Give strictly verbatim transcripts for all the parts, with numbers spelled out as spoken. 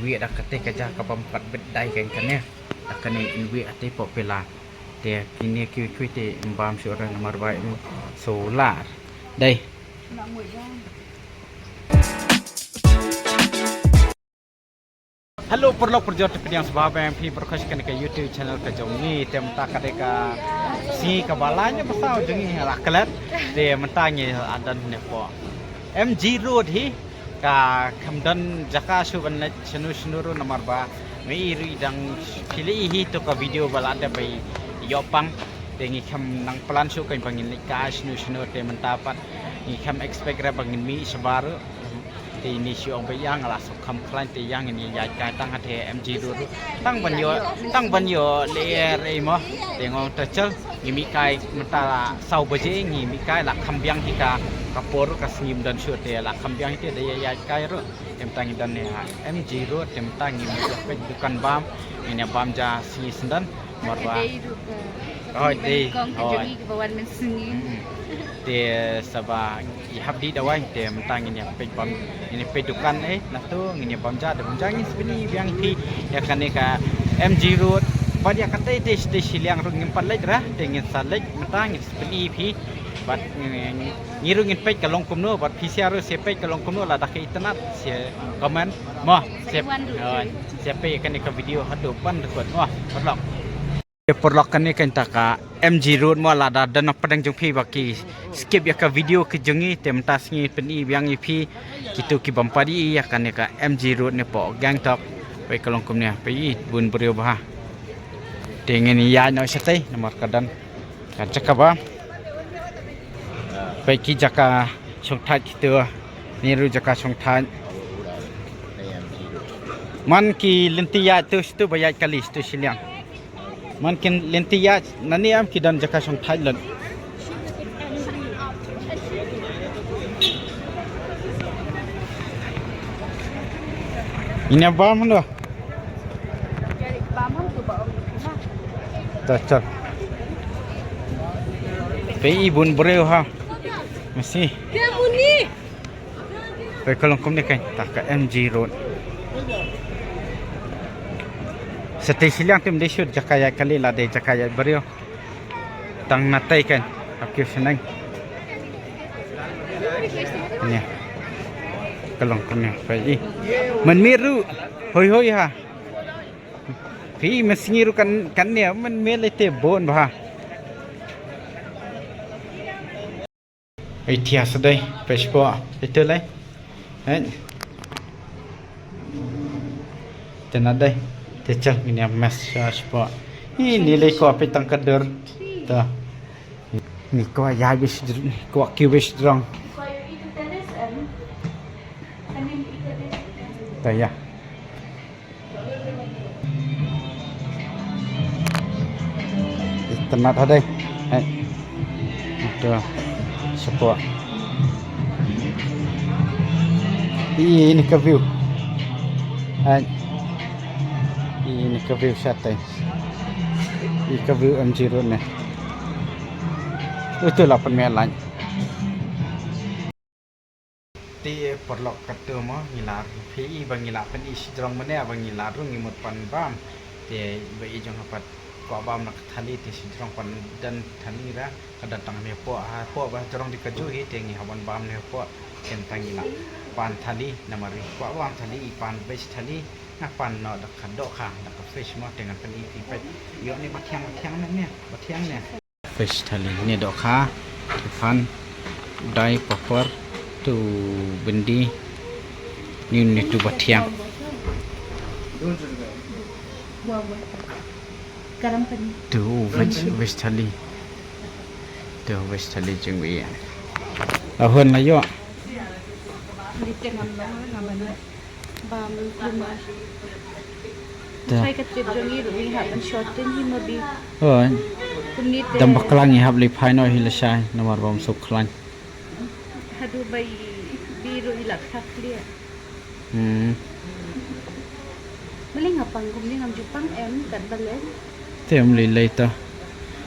Wieh da kata ka jaka bam pat bit dai kan kane. Da kane in wieh ate popular. Te kine kiwi kiwi te in bam shuh re namar ba in solar. Dai. Hello, paralok parajor, te pdiang sbah ba ïa phi baroh sha kane ka YouTube channel ka jong ngi. Te mynta ka dei ka sngi kaba lai ne ba saw jong ngi la klet. Te mynta ngi la don ne hapoh M G Road hi. Ka kham don jaka shuh ban leit shano shano ruh namar ba ngi i ruh i dang phi la i hi to ka video ba la dep ba i ïoh pang. Te ngi kham nang plan shuh kan ba ngin leit kai shano shano te mynta pat ngi kham expect re ba ngin mih shabar ruh. Te ini shu ong ba ïa nga la suk kham khlaiñ te ïa ngin ïa ïaid kai tang ha te M G Road ruh. Tang ban ïoh, tang ban ïoh lyer ei mo. Te ngong ta chal ngi mih kai mynta la saw baje ngi mih kai la kham biang hi ka ka por ruh ka sngi ym don shuh te la kham biang hi te da ïa ïaid kai ruh. Te mynta ngi don ne ha M G Road te mynta ngi mih ïa peit dukan bam ngin ïa bam ja sngi syndon. Marba. Hoi, dei. Hoi. Te saba i hap di dawai te mynta ngin ïa peit bam ngin ïa peit dukan eh na tu ngin ïa bam ja da bam ja ngin sa pyni biang phi ïa kane ka M G Road. Bad ïa kata te te shiliang ruh ngim pat leit ra te ngin sa leit mynta ngin sa pyni phi. Bad ngi ruh ngin peit ka long kumno bad phi sia ruh sia peit ka long kumno lada ka itynnad sia comment mo sia peit kane ka video haduh ban record mo. Paralok. Paralok kane kan ta ka M G Road mo lada don na pdeng jong phi ba ki skip ïa ka video ki jong ngi te mynta sngi pyni biang ïa phi kitu ki bam padi ïa kane ka M G Road ne po Gangtok. Peit ka long kumne peit bun briew bha. Te ngin ïa noh shatei namar ka don ka jaka ba peit ki jaka shongthait kitu. Ni ruh jaka shongthait. Man ki lynti ïa tu situ ba ïa kali situ shiliang. Man kin lynti ïa nani am ki don jaka shongthait lut. Ina bam hando. Ta chal. Peit i bun briew ha. Masi. Peit ka long kumne kan ta ka M G Road. Shatei shiliang te ym dei shuh jaka ïa kali la dei jaka ïa briew. Tang na tei kan ap kiew shaneng. Nia ka long kumne peit i. Man mih ruh hoi hoi ha. Phi ma sngi ruh kan kan ne man mih lei te bun bha. Ai thia sa dei peit shuh peit te lei. Hei. Te na dei te chal ngin ïa mes sha shuh. Ini lei ko peit tang ka dur. Ta. Ni ko ïa bes ni ko ki bes drong. Ta ïa. Itynnad ha dei. Hei. Ito. Shuh. Ini ka view. Hei. Ini ka view shatei. I ka view M G Road ne. Ito la pynmih line. Te paralok katto mo ngi la phi i ba ngi la pyni shijrong mane ba ngi la rung ngi mut pan bam. Te ba i jong ha pat kwah bam na ka thali te shijrong pan don thali ra ka don tang ne po ha po ba jrong di ka ju hi te ngi ha ban bam ne po. Te tang ngi la pan thali namar i kwah bam thali i pan veg thali na pan no da ka dohkha da ka fish mo te ngan pyni phi peit. Ïoh ne ba thiang ba thiang ne ne ba thiang ne. Fish thali ne dohkha, phan, dai, papar, tu bindi, ni ni tu ba thiang. Tu veg veg thali. Tu veg thali jingwi. Ahun la ïoh. Bam lum ai. Te. Sai ka trip jong ngi ruh ngi hap ban shorten hi ma bi. Oh. Kumne te. Dam bakla ngi hap leit phai noh hi lashai namar bam suk khlaiñ. Haduh ba i bi ruh i la khak lia. Hmm. Mali nga pang kumne ngam ju pang em kat balen. Te ym lei lei ta.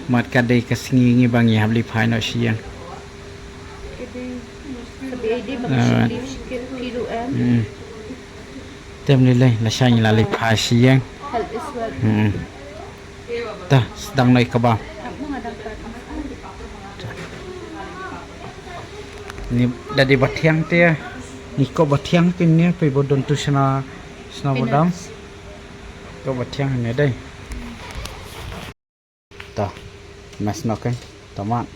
Mat ka dei ka sngi ngi ba ngi hap leit phai noh sha ïing. Ka dei. Ka dei dei ba ka shim lei shikit ki ruh em. Hmm. Tem lei lei, la shang la lei pha shi ïeng. Hmm. Ta sdang noi ka bam. Ni da di ba thiang te. Ni ko ba thiang te ni pe bo don tu sna sna bo dam. Ko ba thiang ni dei. Ta, mas nok kan, tamat.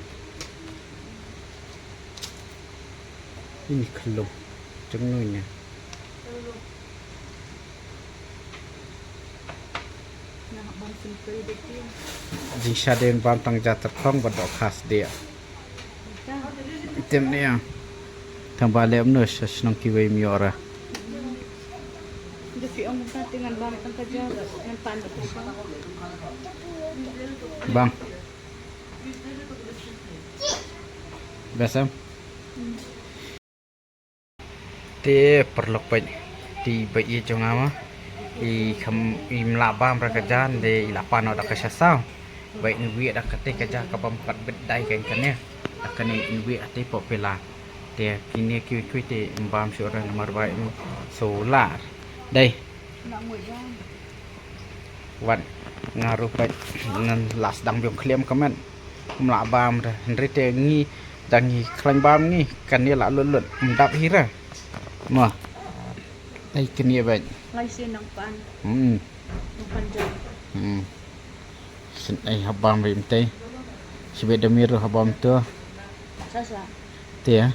Ini khlung, jong nu ini. Jing shaden bam tang jatar khong ba dok khas dia. Tem ni ya. Tang ba lem nu sha shnong kiwei miora. Bang. Biasa. Te paralok peit. Te ba i jong nga ma. I kham i mla bam ra ka jan de i la pan da ka sha saw. Ba i nwi da ka te ka ja ka bam kat bit dai ka kane. Da kane i nwi ate popular. Te kine kiwi kiwi te i bam shu ra namar ba i solar. Dai. Wat nga ruh peit nan la sdang biang khlem ka met. Kum la bam da hynrei te ngi dang ngi khlaiñ bam ngi kane la lut lut ym dap hi ra. Mo. Ai kane beit. Lai sien nang pan. Hmm. Nang pan jam. Hmm. Sien ai ha bam ri mtei. Sibet da miru ha bam tu. Sa sa. Te ya.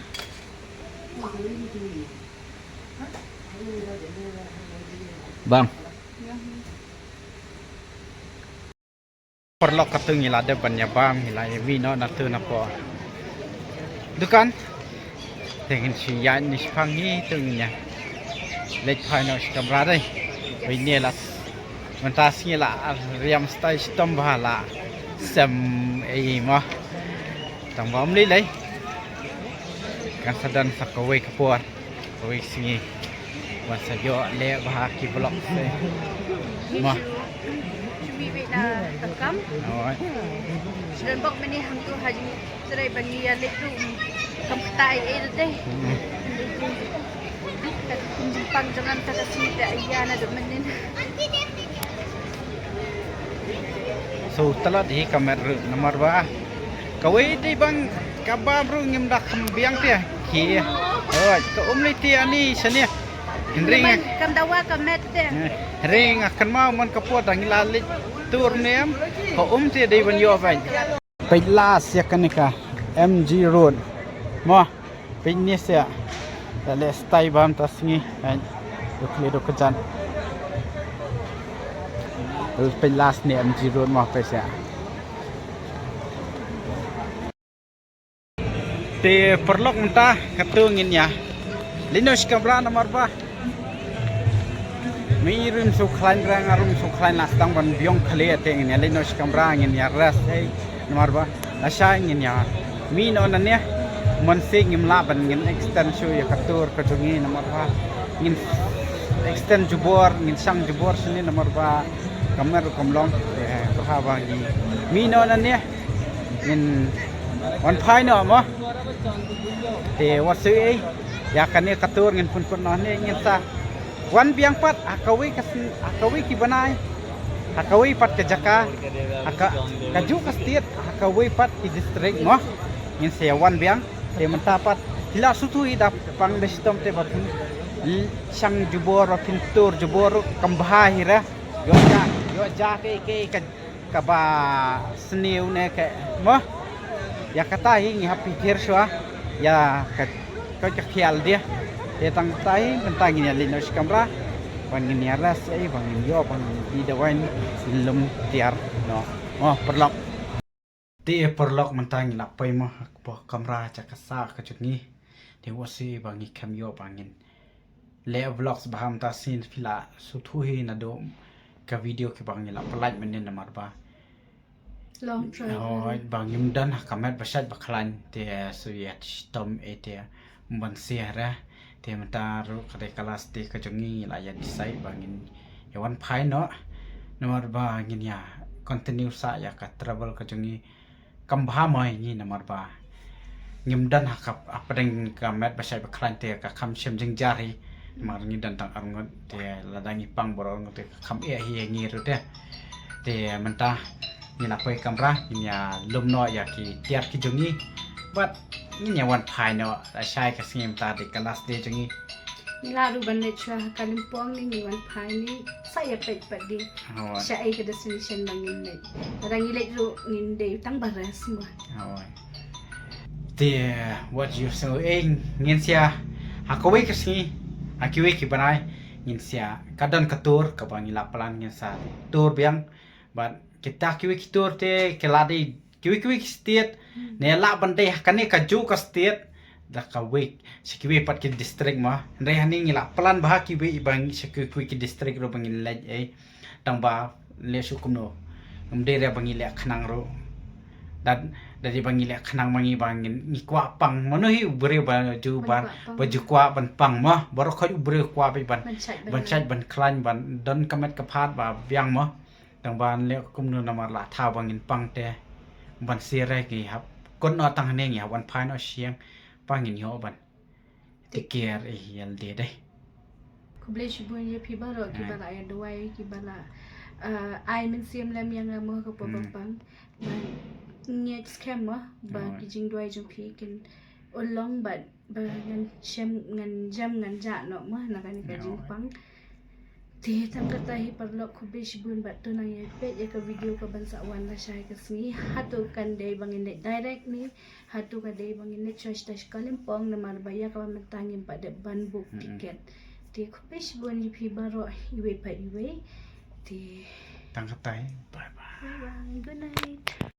Bang. Paralok katu ngi la dep ban ïa bam ngi la ïa mih noh na tu na po dukan. Te ngin shu ïaid ni shipang hi tu ngin ïa leit phai noh shi kamra dei. Wei ne la mynta sngi la riam stai shitom bha la sem ei mo. Tang ba um lei lei. Kan sa don sa kawei ka por. Oi sngi. Wan sa ïoh leh bha ki vlog se. Mo. Shu mih beit na takam. Oi. Shu don bok mane hangtu ha jingtrei ba ngi ïa leit ruh. Kam kata ei ei dei. Hmm. Kat kum jingpang jong ngan ta ka sngi te ïa na dep mynnin. So talat hi ka met ruh namar ba kawei dei bang ka bam ruh ngim da kham biang te ki. Oi, ka um lei te ani shane. Hynrei nga kam dawa ka met te. Hynrei nga kynmaw man ka por dang ila leit tur nem ka um te dei ban ïoh ban. Peit las ïa kane ka M G Road. Mo. Peit ne sia. Da leh stai bam ta sngi. Ai. Duk le duk jan. Peit las ne M G Road mo peit sia. Te paralok mynta katu ngin ïa leit noh shi kamra namar ba. Mi rim su khlain rang arum su khlain la sdang ban biong khlei te ngin ïa leit noh shi kamra ngin ïa rest ei namar ba. Lashai ngin ïa mih noh nane. Mynsi ngim lah ban ngin extend shuh ïa ka tour ka jong ngi namar ba ngin extend jubor ngin shang jubor shane namar ba ka met ruh kam long. Te bha ba ngi mih noh nane ngin wan phai noh mo. Te wat shu ei ïa kane ka tour ngin pynkut noh ne ngin sa wan biang pat ha kawei ka sn- ha kawei ki bnai ha kawei pat ka jaka ha ka kajuh ka state ha kawei pat ki district mo. Ngin sa ïa wan biang te mynta pat ki la suthu i da pang da shitom te ba phin shang jubor ba phin tur jubor kam bha hi ra. Ïoh ja ïoh ja ke ke ka kaba sniew ne ke mo. Ïa kata hi ngi hap pyrkhat shuwa ïa ka ka ka khial dia. Te tang kata hi mynta ngin ïa leit noh shi kamra ban ngin ïa rest ei ban ngin ïoh ban ngin ïa dawai ngin lum tiar noh. Mo paralok. Te paralok mynta ngi la poi mo ha ka kamra jaka sah ka jong ngi. Te wat shu ba ngi kham ïoh ba ngin leh vlogs ba ham ta sien phi la suthu hi naduh ka video ki ba ngi la pynlait mynnin namar ba long drive. Hooid ba ngim don ha ka met ba shait ba khlaiñ te shu ïa shitom ei te ban sih re te mynta ruh ka dei ka last day ka jong ngi la ïa decide ba ngin ïa wan phai noh namar ba ngin ïa continue sa ïa ka travel ka jong ngi. Kam bha mo ïa ngi namar ba ngim don ha ka hapdeng ka met ba shait ba khlaiñ te ka kham shem jingjar hi Mar ngi don tang arngut te lada ngi pang baroh arngut te kham eh hi ngi ruh te. Te mynta ngi la poi kamra ngi ïa lum noh ïa ki tiar ki jong ngi. Bad ngi ïa wan phai noh la shai ka sngi mynta te ka last day jong ngi. Ngi la ruh ban leit shuwa ha Kalimpong ni ngi wan phai ni sa ïa peit pat di. Hooid. Sha ei ka destination ba ngin leit. Lada ngi leit ruh ngin dei tang ba rest mo. Hooid. Te wat ju sngew ei ngin sia ha kawei ka sngi ha kiwei ki bnai ngin sia ka don ka tour kaba ngi la plan ngin sa tour biang. Bad kita kiwei ki tour te ki la dei kiwei kiwei ki state ne la ban dei ha kane ka ju ka state da kawei sha kiwei pat ki district ma. Hynrei hani ngi la plan ba ha kiwei ba ngi sha kiwei kiwei ki district ruh ba ngin leit ei. Tang ba leh shu kumno. Ngam dei re ba ngi leh khnang ruh. Da da dei ba ngi leh khnang ma ngi ba ngi ngi kwah pang mano hi u briew ba ju ban ba ju kwah ban pang ma. Baroh khoit u briew kwah ba ban ban shait ban khlaiñ ban don ka met ka phad ba biang ma. Tang ban leh kumno namar la thaw ba ngin pang te ban sir re ngi hap. Kon no tang ne ngi hap wan phai no shiang pa ngin ïoh ban. Te kiar eh ïal de dei. Khublei shibun ïa phi baroh kiba la ïa duwai kiba la ai mynsiem lem ïa nga mo ka pop pang. Ba ngi skhem mo ba ki jingduwai jong phi kin u long bad ba ngan shem ngan jam ngan jah noh mo na kane ka jingpang. Te tang kata hi paralok khublei shibun bad to nang ïa peit ïa ka video ka ban sa wan la shai ka sngi hato kan dei ba ngin leit direct ni. Hato ka dei ba ngin leit shuwa sha Kalimpong namar ba ïa kaba mynta ngim pat dep ban book ticket. Te khublei shibun ïa phi baroh iwei pa iwei. Te tang kata hi. Bye bye. Bye bye. Good night.